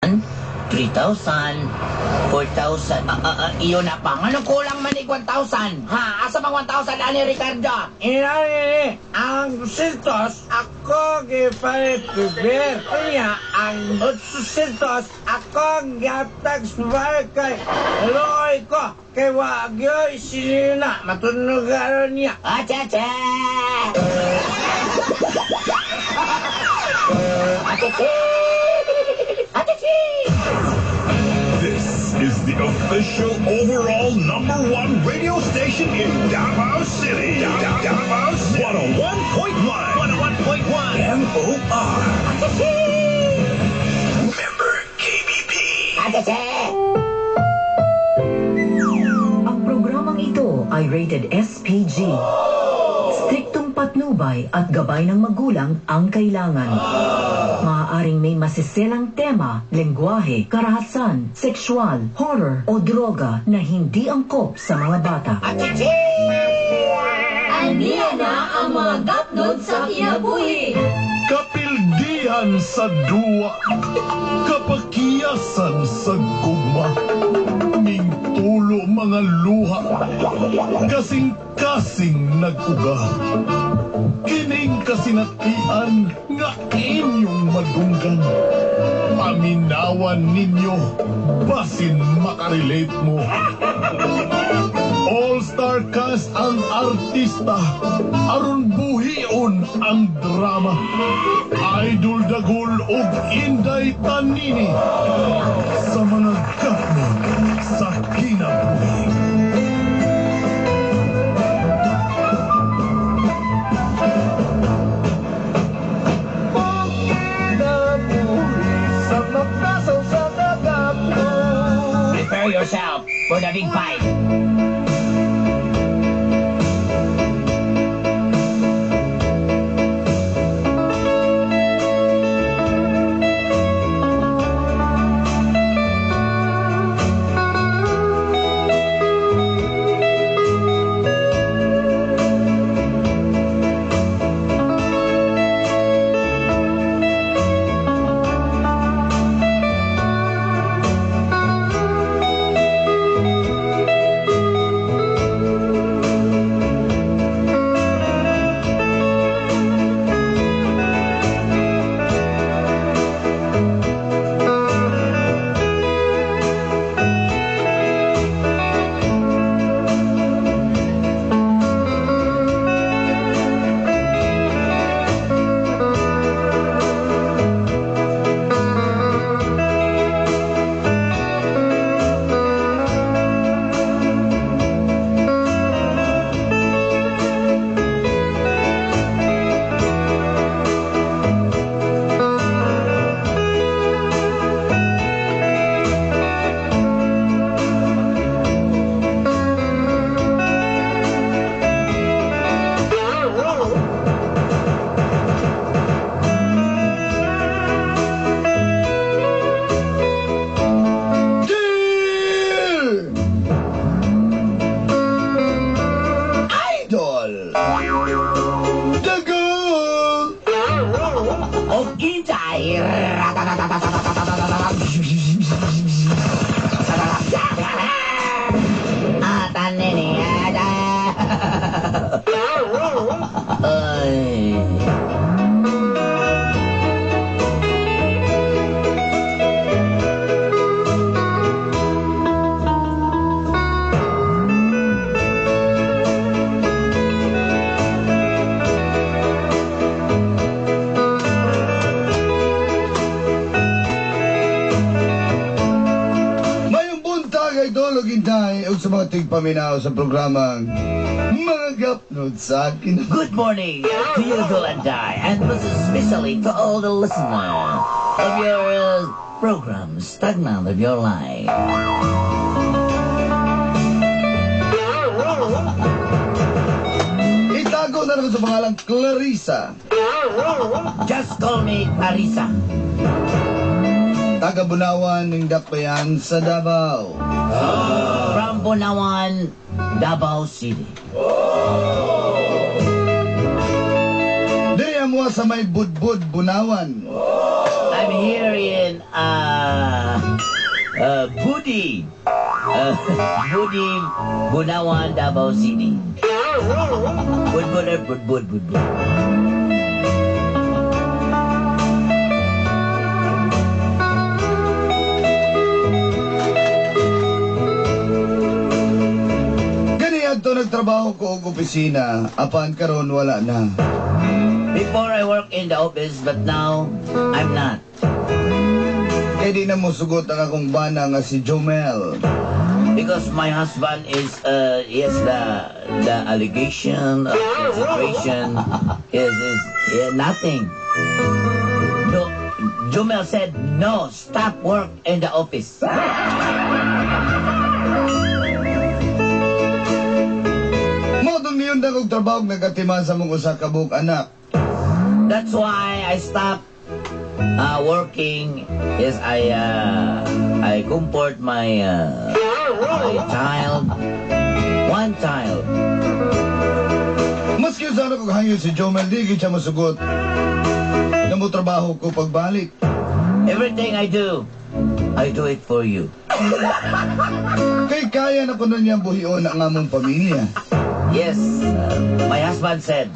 3,000, 4,000. Iyon na pa. Anong kulang man 1,000? Ha? Asa bang 1,000 ani, Ricardo? Inani, ang 200 ako gipalit beber. Unya, ang 800 ako gihatag sa kay Loy ko. Kay wagyoy sinina, matunog aron niya. Achacha! Achacha! Achacha! This is the official overall number one radio station in Davao City. Davao City. 101.1. 101.1. MOR. Member KBP. Achacha! Ang programang ito ay rated SPG. Striktong patnubay at gabay ng magulang ang kailangan. Maaaring may masiselang tema, lengguwahe, karahasan, sexual, horror o droga na hindi angkop sa mga bata. Achacha! Aniya na ang mga gapnod sa kinabuhi. Kapildihan sa duwa. Kapakiyasan sa gugma. Mingtulo mga luha. Kasing-kasing nag-uga. Kining kasinatian nga inyong madunggan. Paminawan ninyo, basin makarelate mo. All-star cast ang artista, aron buhion ang drama. Idol Dagul ug Inday Tanini sa mga gapnod sa kinabuhi. Prepare yourself for the big fight. Dear Idol Dagul. Og Inday. Atanini ada. Ay. Mayong buntag, Idol ug Inday, ug sa mga tigpaminaw sa programang Mga Gapnod sa Kinabuhi. Good morning to you, Idol and I, and most especially to all the listeners of your program, Stagnant of Your Life. Itago na naman sa pangalang Clarissa. Just call me Clarissa. Taga Bunawan ng Dakbayan sa Davao. From Bunawan, Davao City. Diri mo sa may Budbud, Bunawan. I'm here in Budi. Budi, Bunawan, Davao City. Budbud, budbud, budbud. Gani adto nagtrabaho ko og opisina, apan karon wala na. Before I work in the office, but now I'm not. Kay di na mo sugot ang akong bana nga si Jomel. Because my husband is, yes, the allegation of the situation is yeah, nothing. No, Jomel said, no, stop work in the office. Mao tong niyon og trabaho nagatiman sa mong usa ka buok anak. That's why I stopped working. Yes, I comfort my my child, one child. Maski sana kog hangyo si Jomel, di gyud siya mosugot nga mo trabaho ko pagbalik. Everything I do it for you. Kay kaya na kuno niyang buhion ang among pamilya. Yes, my husband said,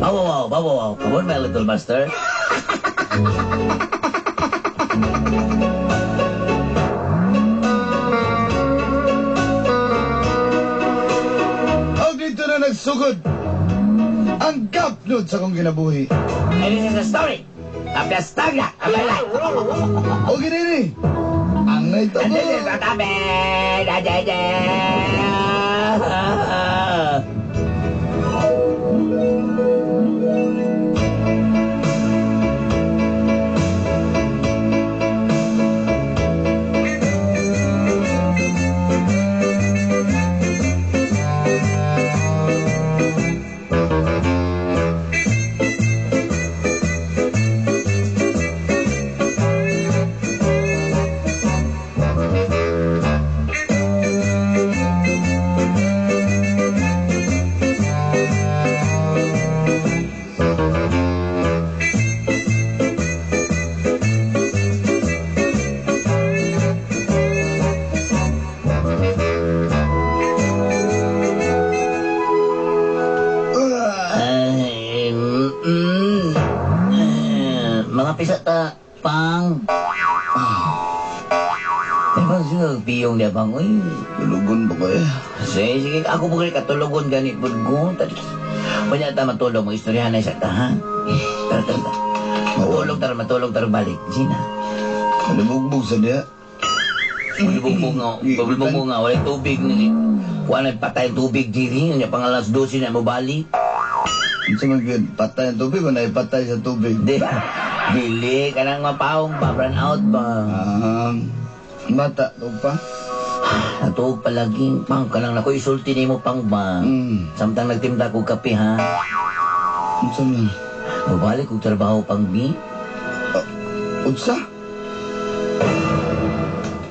"Bow wow, bow wow, come on, my little master." Og dito na nagsugod ang gapnod sa akong kinabuhi. And this is the story of the stagna of my life. O ginini, ang naitabo. And this is what happened. Ah, ah, ah. Ay, mga pisa ta, pang. Eh, bang sige, piyong niya bang, uy. Tulugon ba ko eh? Sige, sige, ako po kayo katulogon ganit po ko. Wala ta matulog, mag istoryahan na isa ta, ha? Tara, tara, tara. Matulog, tara, matulog, tara, balik. Sina? Malibugbog sa diya. Maglibugbog nga, maglibugbog nga, walay tubig. Wala patay ang tubig diri, nya pang alas 12 na mo balik. Unsa man gyud patay ang tubig o naipatay sa tubig? Di, dili, kanang mapaong ba, run out ba? Ah, bata, tug pa? Natuog palagi, pang, kanang nako isulti nimo pang ba? Samtang nagtimpla kog kape, ha? Unsa man? Mabalik kog trabaho pang bi? Unsa?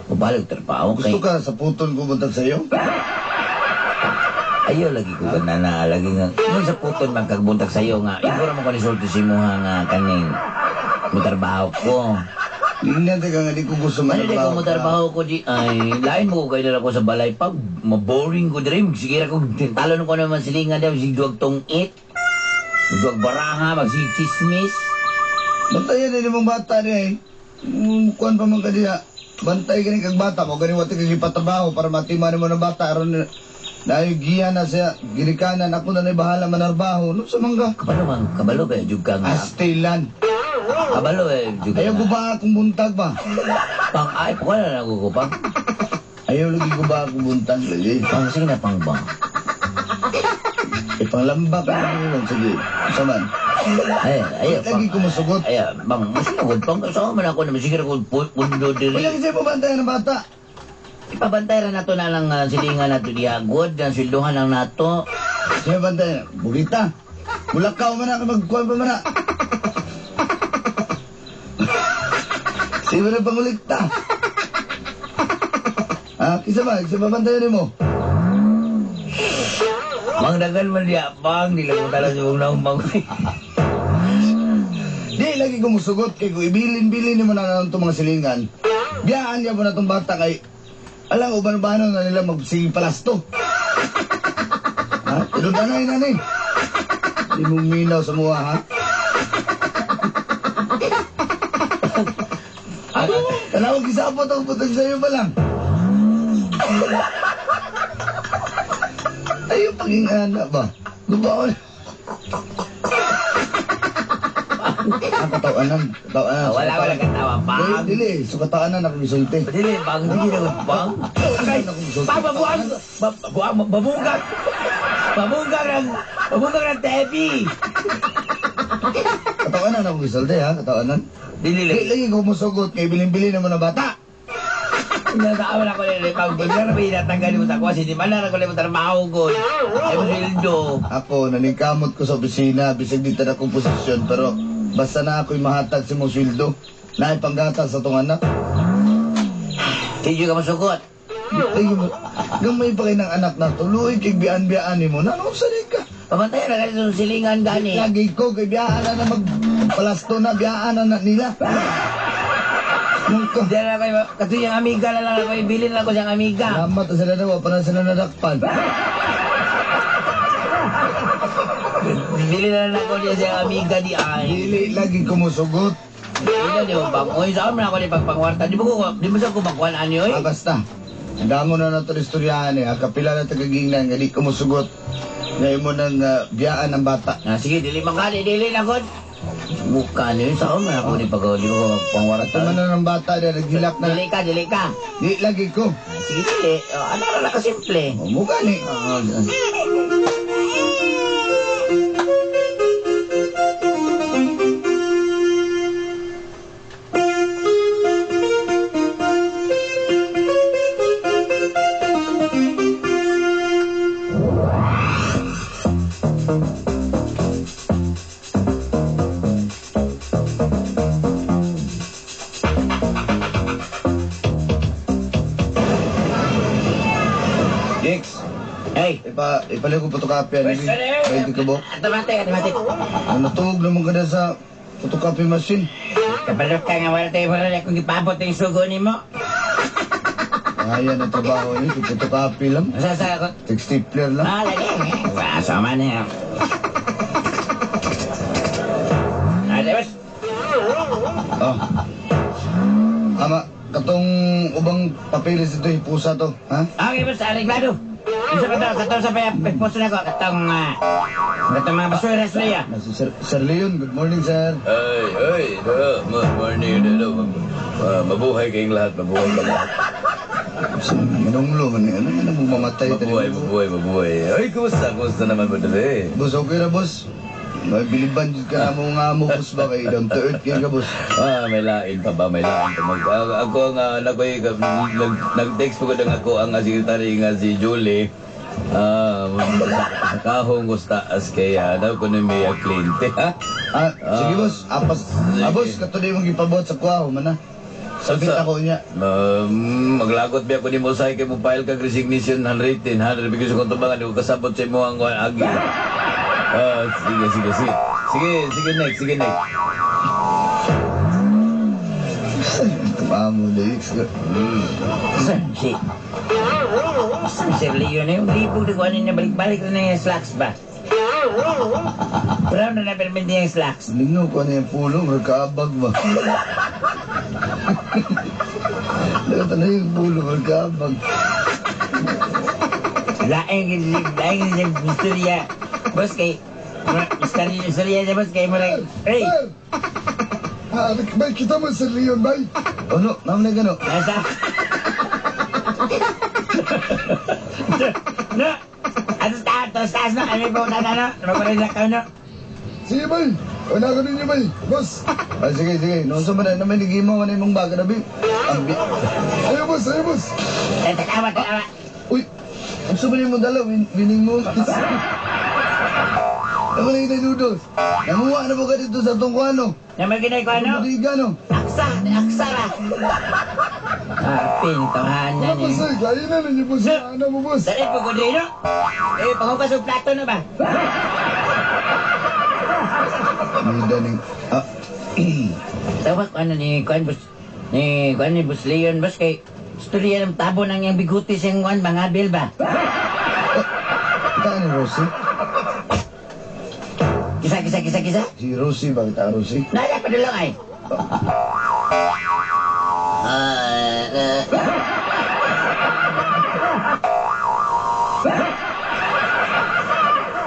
Mabalik trabaho kay. Gusto ka sa putol ko buntag sa iyo? Ayaw lagi ko ka na lagi nga. Nung sa putol man kagbuntag sa iyo nga, igura mo ko ni sulti si muha nga kaning mutrabaho ko. Hindi ka nga di ko gusto Ano di ko mantrabaho. mutrabaho ko di ay lain mo ko kay dala ko sa balay pag maboring ko diri sige ra ko talon ko naman silingan daw sig duwag tong it. Duwag baraha magsig chismis. Bantayan din mong bata niya eh. Kuan pa man ka diha. Bantay gani kag bata mo gani wati kag ipatrabaho para matiman mo ng bata aron na giya na siya ginikanan ako na bahala manarbaho no sa mangga. Kabalo man, kabalo ba jud ka nga. Astilan. Kabalo eh jud ka. Ayaw ko ba akong buntag ba? Pang ay wala na ko pang. Ayaw lagi ko ba akong buntag lagi. Pang sige na pang ba. Eh panglamba ka na sige. Sa man. Ay, ay, lagi ko masugot. Ay, bang, masugot pang kasama man ako na masiguro ko pundo diri. Wala kasi mo bantayan ng bata. Ipabantay ra nato na lang silingan nato diha. Good, ang swelduhan lang nato. Siya bantayan. Bugita. Mulakaw man na, magkuhan pa man na. Siya na pangulikta. Ah, kisa ba? Kisa ba bantayan mo? Mangdagan man diha, bang, di lang mo talang sa naong bang. Di lagi lagi ko musugot kay kung ibilin-bilin nimo na itong mga silingan. Biyaan niya mo na itong bata kay alang uban-ubanon na nila magsige palasto. Ha? Tinudanay na ni. Di mo minaw sa muha, ha? Ano? Tanawag isabot ako putang sa'yo pa lang. Ayaw paging anak ba? Gubaon. Ah, katawanan. Katawanan. Ah, wala, wala katawa, pang. Dili, dili. So katawanan ako misulti. Dili, pang, dili na pang. Akay, pa, babuang, babuang, babungag. Babungag ng tebi. Katawanan ako misulti, ha? Katawanan. Dili, Dili lagi. lagi ko musugot kay bilin-bilin naman ang bata. Nasaawan ako nila, pag bigla na pinatanggal mo sa kuha, hindi man na ako nila trabaho ko. Ay, mo sweldo. Ako, naningkamot ko sa opisina, bisag dito na akong posisyon, pero basta na ako'y mahatag sa mong sweldo. Naipanggatas sa itong anak. Hindi ka masugot. Ay, gamay pa kayo ng anak na tuloy, kay bian-bian mo na, ano sanay ka? Pamantayan na ganito sa silingan gani. Lagi ko, kay biyaan na na magpalasto na, biyaan na na nila. Nung ka. Hindi na kayo, kasi yung amiga na lang ako, ibilin lang ko siyang amiga. Salamat na sila daw, pa na sila nadakpan. Bilin na lang ako niya siyang amiga di ay. Dili lagi ko musugot. Hindi na di ba? Uy, saan man ako ni pagpangwarta? Di ba ko, di ba sa ko magkuhan ani oy? Ah, basta. Dango na na ito istoryahan eh. Kapila na tagagingnan, nga di ko musugot. Ngayon mo nang biyaan ng bata. Ah, sige, dili man gani, dili na god. Mukha niyo, saan man ako ni pag di ba ko magpangwarta? Ito man na ng bata, na naghilak na. Dili ka, dili ka. Di lagi ko. Ah, sige, dili. Oh, ano na kasimple. O, mukha ni. Ah, Dix, Hey. ipalit ko photocopy. Ano, pwede ka ba? Automatic, automatic. Natuog naman ka na sa photocopy machine. Kabalot ka nga, wala tayo wala kung ipabot yung sugo ni mo. Ayan ang trabaho niyo, photocopy lang. Sa sa ako. Stapler lang. Ah, lagi. Sama na. Ah, di ba? Oh. Ama, katong ubang papeles ito, hipusa to, ha? Okay, boss, areglado. Isa pa to, katong sa paya, posto na ko, katong, katong mga basura sa iya. Na si Sir Leon, good morning, sir. Ay, ay, morning, mabuhay kayong lahat, mabuhay ka lahat. Manunglo man, ano man ang mamatay? Mabuhay, mabuhay, mabuhay. Ay, kumusta, kumusta naman ba dali? Boss, okay na, boss. May biliban ka na mo nga mo, boss ba kay down to earth kayo ka, boss. Ah, may lain pa ba? May lain pa. Ako nga, nag-text po ko ako ang sekretary nga si Julie. Ah, sa kahong gustaas kaya daw ko na may kliyente, ha? Ah, sige, boss. Apas, ah, boss, katuloy mong ipabuhat sa kuha, man na. Sabit ako niya. Maglagot biya ko ni mo sa kay mo file kag resignation handwritten, ha? Because kung tubangan, di ko kasabot sa imo ang agi. Ah, sige, sige, sige. Sige, sige, next, sige, next. Tumamo, Lex. Si, Sir Leon, yung libog na kuhanin niya, balik-balik na yung slacks ba? Brown na napermindi yung slacks. Lingaw ko na yung pulong, magkaabag ba? Nakata na yung pulong, magkaabag. Laing, laing yung istorya. Boss, kay, istorya niya, boss, kay murag, hey! Ah, bay, kita mo Sir Leon, bay. Ano? Naman na gano? Nasa? No! Ato taas, taas, no? Ano yung pumunta na, no? Magparin na ka, no? Sige, bay. Wala ko ninyo, bay. Boss. Ah, sige, sige. Noon sa mga naman, nagimo man imong baga na, bay. Ayaw, boss. Ayaw, boss. Eh, takawa, takawa. Uy, ang sumali mo dala, winning mo. Naman na yung noodles. Nanguha na po ka dito sa tong kuano. Naman ginay ko, ano? Budiga, no? Aksa, aksa ra. Ah, pintahan na ni. Lain na ninyo po sa ano mo, boss. Dali po ko din, no? Eh, panghugas og plato na ba? Mida ning... Ah, Tawag ko ano ni Kuan Bus ni Kuan ni Bus Leon bus kay istorya ng tabo nang iyang biguti siyang kuan mga bil ba. Kita ni Rosie? Kisa kisa kisa kisa. Si Rosie ba kita Rosie? Naya pa dulong ay. Ah,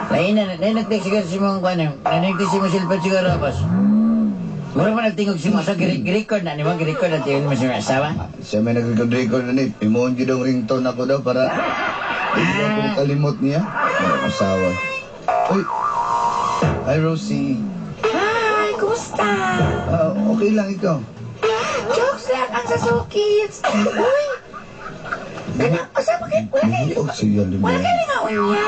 Lain na, lain nag-text siguro si mong kuan, nag-text si mong cellphone siguro, boss. Mura pa nagtingog si mong, so gi-record na, ni mo, gi-record na, tingog mo si mong asawa. Siya may nag-record-record na ni. Imuon gyud ang ringtone ako daw para hindi ako kalimot niya. Ay, asawa. Uy! Hi, Rosie. Hi! Kumusta? Ah, okay lang ikaw. Jokes lang ang sa sukits! Uy! Kana, asa ba kayo? Wala kayo, Oh, siya wala kayo lingaon niya?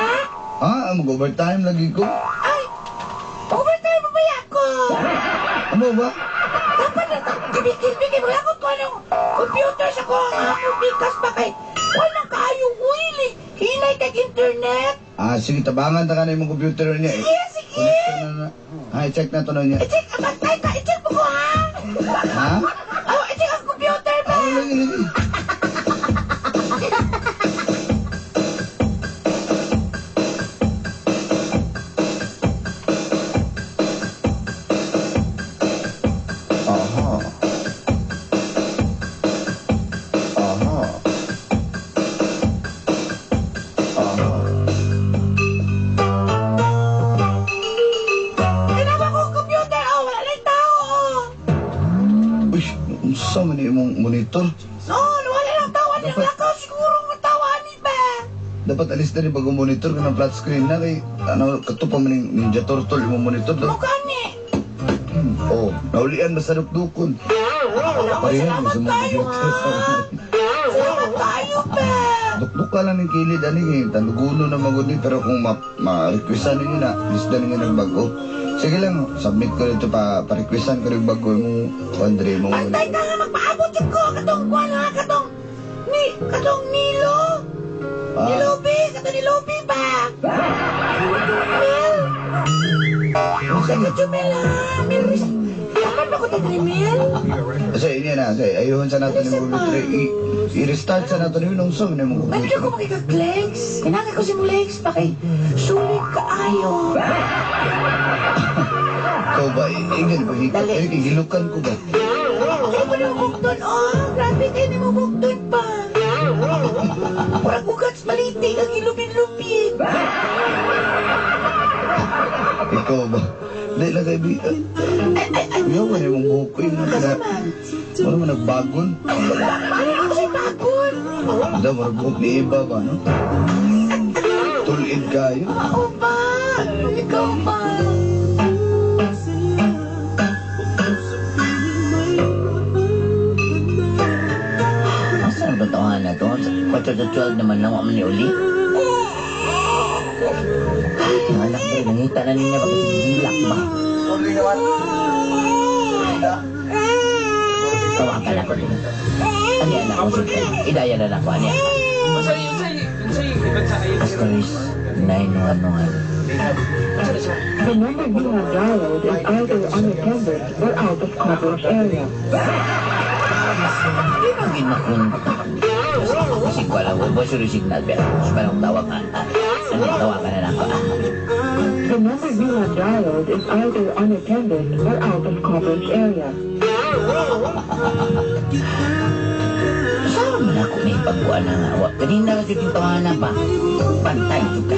Ah, mag-overtime lagi ko. Ay! Overtime ba ba ako? Ano ba? Dapat na kibig-kibig. Wala ko ko anong computer sa ko ang akong bikas pa kay walang kayo wili. Hinay kag internet. Ah, sige, tabangan ta ka na yung computer niya. Sige, sige. Connect na na. Ah, i-check na to na niya. I-check ang bantay ka. I-check mo ko ha. Ha? Oh, i-check ang computer ba? Ah, lagi, lagi. Aha. Aha. Aha. Tinawag ko ang computer. Oh, wala na yung tao. Oh. Uy, unsa man ni imong monitor? No, wala lang tao. Wala lang lakaw. Siguro nga tawa ni ba? Dapat alis na rin bagong monitor kanang flat screen na kay ano kato pa man ning Ninja Turtle imong monitor do. Mukha ni. Oh, naulian basta dukdukon. Pareha Salamat sa mga tayo, computer. ha. Salamat tayo ba? Dukduk ka lang ng kilid ani kay tanuguno na magud ni pero kung ma-requestan ninyo na, list na ninyo ng bago. Sige lang, submit ko dito pa pa-requestan ko rin bago imong Andre imong Pantay ka nga magpaabot jud ko katong kuan ha katong ni katong Nilo. Ah. Nilobi, katong Nilobi ba? Mel. Unsa ka Jumel ha? Mel Ruiz. Dapat ba ko ni Mel? Kasi ini na, kasi ayuhon sa nato ni computer. I-restart sa nato ni unsa man imong Ano computer. ko makikag-legs? Kinangay ko si mong legs pa kay sulit kaayo. Ikaw ba, igan ba, Dali. gilukan ko ba? Okay mo na bugton, oh. Grabe kayo ni mo bugton pa. Murag ugats maliti ang ilupin-lupin. Ikaw ba? Dahil lang kaibigan. Yaw ka na imong buhok ko. Yung mga wala man nagbagon. Ano ako si bagon? Daw, murag buhok ni Iba ba, no? Tulid kayo. Oo ba? Ikaw ba? Asa ang totohan na to? 11:45 naman lang, wa man ni uli. Ang anak ko, nangita na niya baka si Gilak ba? Tawagan ako din. Ano yan ako, sige. Idaya na lang ko, ano yan? Asterisk 911. The number you have dialed is either unattended or out of coverage area. Di ba gin makontak? Kasi ko alam, boy, sure signal, pero parang tawag ka. Ano, tawagan na lang ko. Ah. The number you have dialed is either unattended or out of coverage area. Saan man ako may pagkuan na nga? Wa, kanina ka jud yung tawanan pa. Pantay jud ka.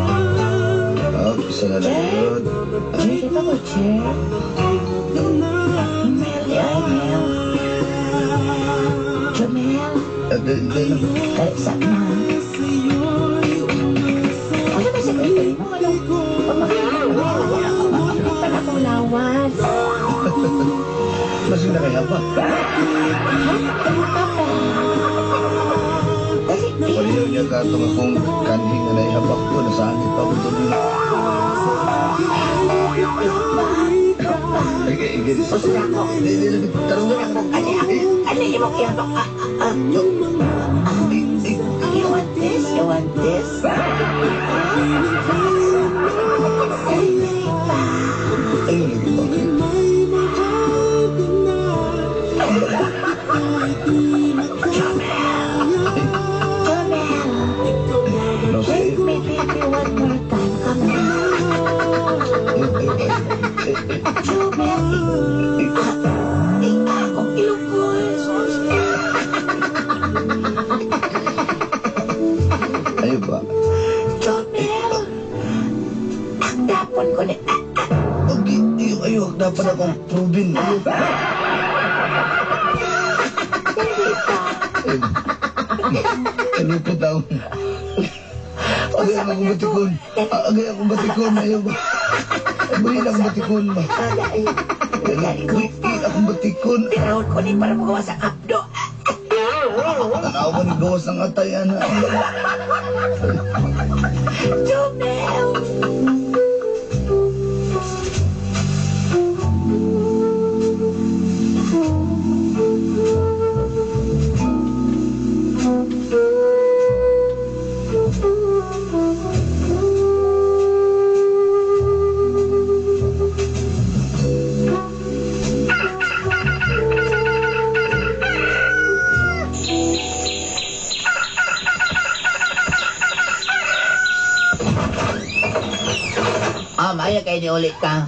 Oh, isa na lang yun. Chair, di ba ko, chair? Mel, di ay, Mel. Jumel, Ah, di lang. dali sa na. Ano ba sa kayo mo? Anong pamakilang ako lawas? Mas na kaya pa. Ha? Ano pa ba? Dali, Pareho niya Bilang ka itong akong kanhi nga naihabak ko, nasangit pa ako doon. Ano imong ihabak? You want this? You want this? Ayun, lagi ba? Jomel! No, Wake me, baby, one more time. Come on. Jomel! Akong ilungkol. Ayun ba? Jomel! Ang dapon ko ni... Okay, ayo, dapat akong proven. Ayo. Kalupot ako. Agay akong batikon. Agay akong batikon. Ayaw ba? Buli na akong batikon ba? Buli akong batikon. Pinahon ko ni para magawa sa abdo. Tanaw ko ni gawas ng atay, ana. Jomel! Maya kay ni ulit ka.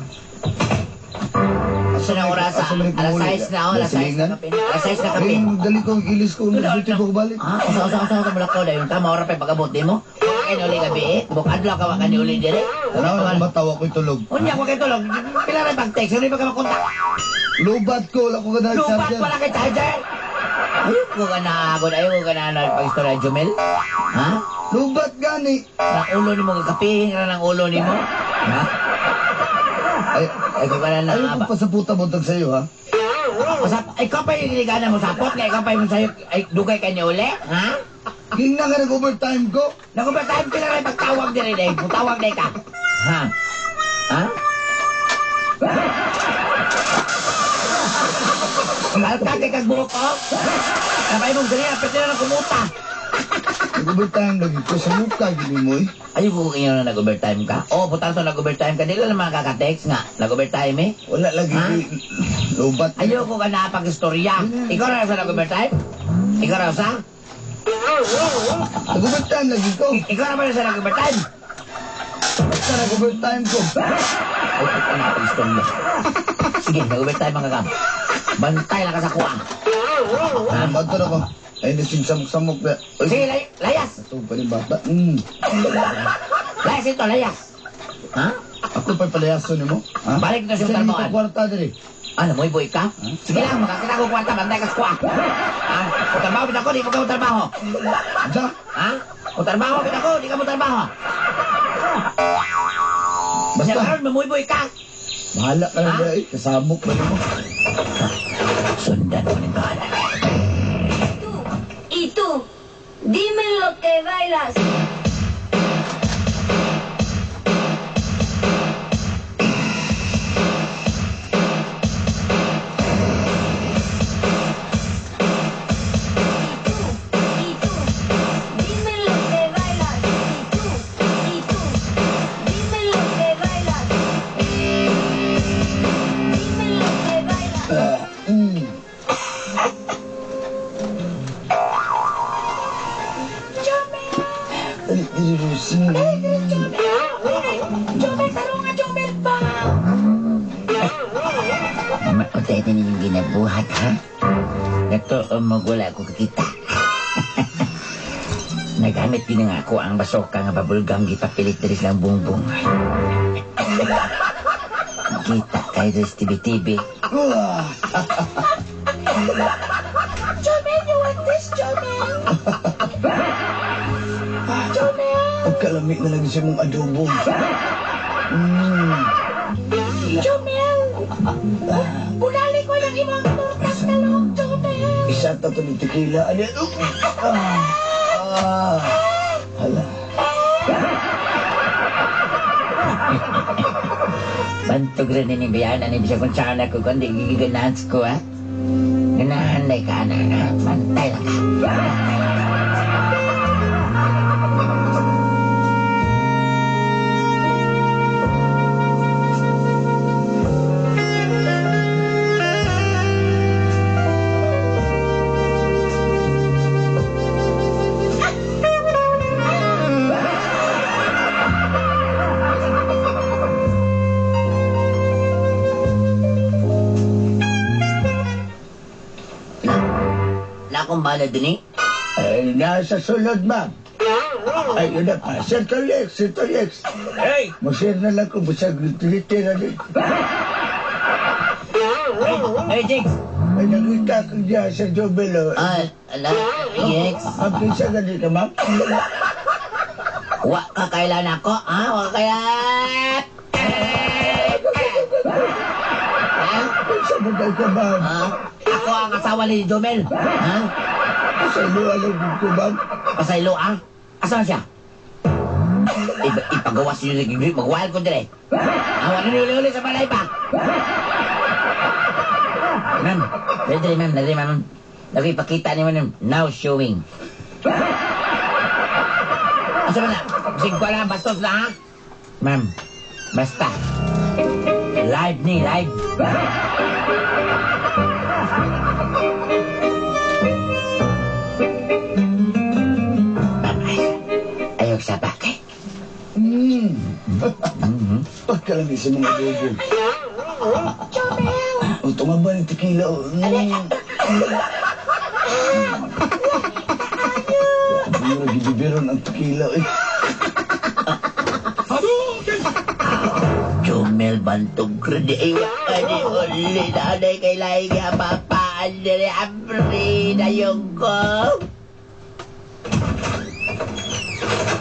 Asa na oras? Alas 6 na, oh, alas 6 na kape. Alas 6 na kape. Ay, dali ko, ilis ko, nagsulti ko balik. Ah, usa usa usa usa mulakaw dayon ka, maura pa pag-abot nimo. Wa kay ni uli gabi eh. Buk adlaw ka wa ka ni uli dire. Tanaw na akong matawa ko'y tulog. Unya wa kay tulog. Pila ra pag-text, hindi pa ka makontak. Lubat ko, wala ko ka na Lubat charger. wala kay charger. Ayaw ko ka na agad, ayaw ko ka na ano, pag-istorya, Jomel. Ha? Lubat gani. Ang ulo nimo kakapihin ra ng ulo nimo. Ha? Ay, Ay ko ka na ayaw ko na. pa sa puta buntag sa'yo, ha? Usap, ikaw pa yung ginigana mo sapot nga ikaw pa yung sayo ay dugay ka niya uli, ha? Tingnan ka nag-overtime ko. Nag-overtime pila ra pagtawag diri day, putawag day ka. Ha? Ha? Malka kay kag buhok ko. Sabay mong diri, pwede na kumuta. Nag-overtime lagi ko sa mukha, gini mo eh. Ayaw ko kayo na nag-overtime ka. Oo, putang to nag-overtime ka. Di lang naman kaka-text nga. Nag-overtime eh. Wala lagi. Ha? Lubat. Ayaw ko ka na pag-istorya. Ikaw na sa nag-overtime? Ikaw na sa? Nag-overtime lagi ko. Ikaw na ba sa nag-overtime? Basta nag-overtime ko. Ay, ikaw na pag-istorya. Sige, nag-overtime mga kam. Bantay lang ka sa kuha. Ha? Bato na ko. Ay, nasig samok-samok na. Ay, Sige, layas! Ito pa rin bata. Layas ito, layas! Ha? Ako pa'y palayaso ni mo. Ha? Balik na siyang Saan talmoan. dito kwarta diri? Ano, muy boy ka? Sige lang, makakita ko kwarta, bantay ka sa kuha. Ha? Kung trabaho bita ko, di mo ka mo trabaho. Sa? Ha? Kung trabaho bita ko, di ka mo trabaho. Basta. Basta. Karon, mamuyboy ka. Bahala ka na Ha? diri. Kasamok pa mo. Sundan mo ni bahala. Y tú, dime lo que bailas. Y tú, dime lo que bailas. Y tú, dime lo que bailas. Dime lo que bailas. Jomel, tarong nga Jomel pa! Mautay na ninyong ginabuhat, ha? Nato, magwala ko kakita. Nagamit din nga ako ang basoka nga bubblegum gipapilit diri silang bungbong. Kita kayo diri sa TV-TV. Jomel, you want this, Jomel? Jomel! Pagkalami na lang siya mong adobo. Jomel! Bunali ko lang imong tortang talong, Jomel! Isa ta to ni tequila. Ano? Ah. Ah. Hala. Bantog rin ni bayanan ni bisag kung saan ako kundi giganahan ko ha. Ganahan na ka na na. Bantay lang ka. Bantay lang ka. Na akong bala din eh. Ay, nasa sulod, ma'am. Ay, yun na pa. Sir Tolex, Sir Tolex. Hey! Masir na lang ko, basag literal. Hey, Jigs! Ay, nakita ko niya sa Jobelo. Ah, ala, Jigs. Ang kinsa gani ka, ma'am? Wa ka kailan ako, ha? Wa ka kailan? Ha? Kinsa mo daw ka, ma'am? Ha? Ako ang asawa ni Jomel. Ha? Sa ilo, alam ko, ma'am. Pasaylo, ah? Asan siya? Ipagawas niyo sa gigri. Magwahal ko dire. Ah, wala niyo uli-uli sa balay pa. Ma'am, dali, ma'am, dali, ma'am. Lagi ipakita niyo, ma'am. Now showing. Asa man na? Sige ko lang, bastos na, ha? Ma'am, basta. Live ni, live. Ma'am, ay, ayaw sa bakay. Pagkalami sa mga bobo. Jomel! O, tumaba ng tequila. O. Mura, gibibiron ang tequila. Eh. Jomel Bantog Kredi ay wala ni uli na anay kay lahi nga papaan nila abri na yung ko.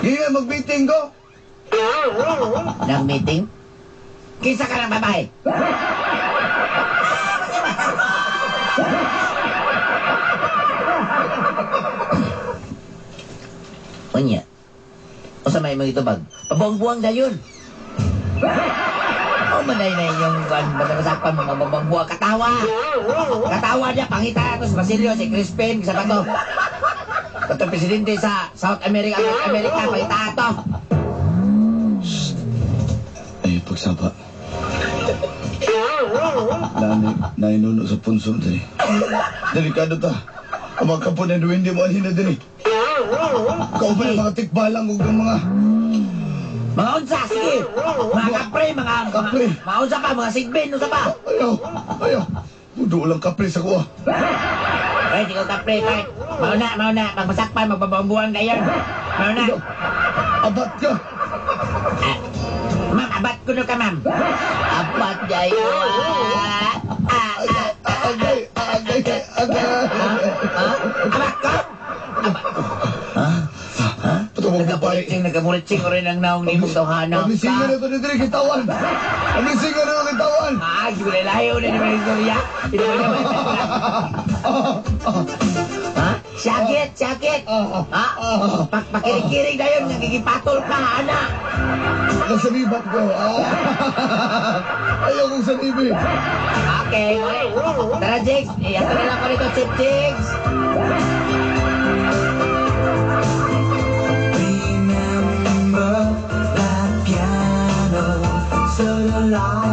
Hindi mag-meeting ko. Nang meeting? Kinsa ka ng babae? Unya. Usa may mga itubag. Pabuang-buang dayon. O manay na inyong kuan basta mga buang-buang katawa. Katawa niya pangita ato si Basilio, si Crispin, sa bato. Kato presidente sa South America, North America, pangita ato. Ay, pagsaba. Nani, nainuno sa punso diri. Delikado ta. Ang mga kapon na duwende mo anhin na diri. Kauban ang mga tikbalang ug ang mga Mga unsa, sige. Mga kapre, mga Kapre. Mga unsa pa, mga sigbin, unsa pa. Ayaw, ayaw. Budo lang kapre sa kuha. Ay, di ko kapre, pa. Mauna, mauna, magmasakpan, magbabambuang dayon. Mauna. Abat ka. Ah, ma'am, abat kuno ka, ma'am. Abat jayo. Ah, ah, ah, Agay, agay, agay. ah, abat ko? Abat. Patawag mo pa. Nagkamuritching, nagkamuritching ko rin ang naong nimong tawhana. Pamisingan na to ni diri kitawan. Pamisingan na to kitawan. Ah, siguro layo na ni Maristorya. Hindi mo naman. Ha? Sakit, sakit. Ha? Pakiring-kiring na yun, nagigipatol ka, ana. Nasanibat ko. Ayaw kong sanibi. Okay, okay. Tara, Jigs. Iyato na lang ko rito, Chip Jigs. Remember that piano so alive.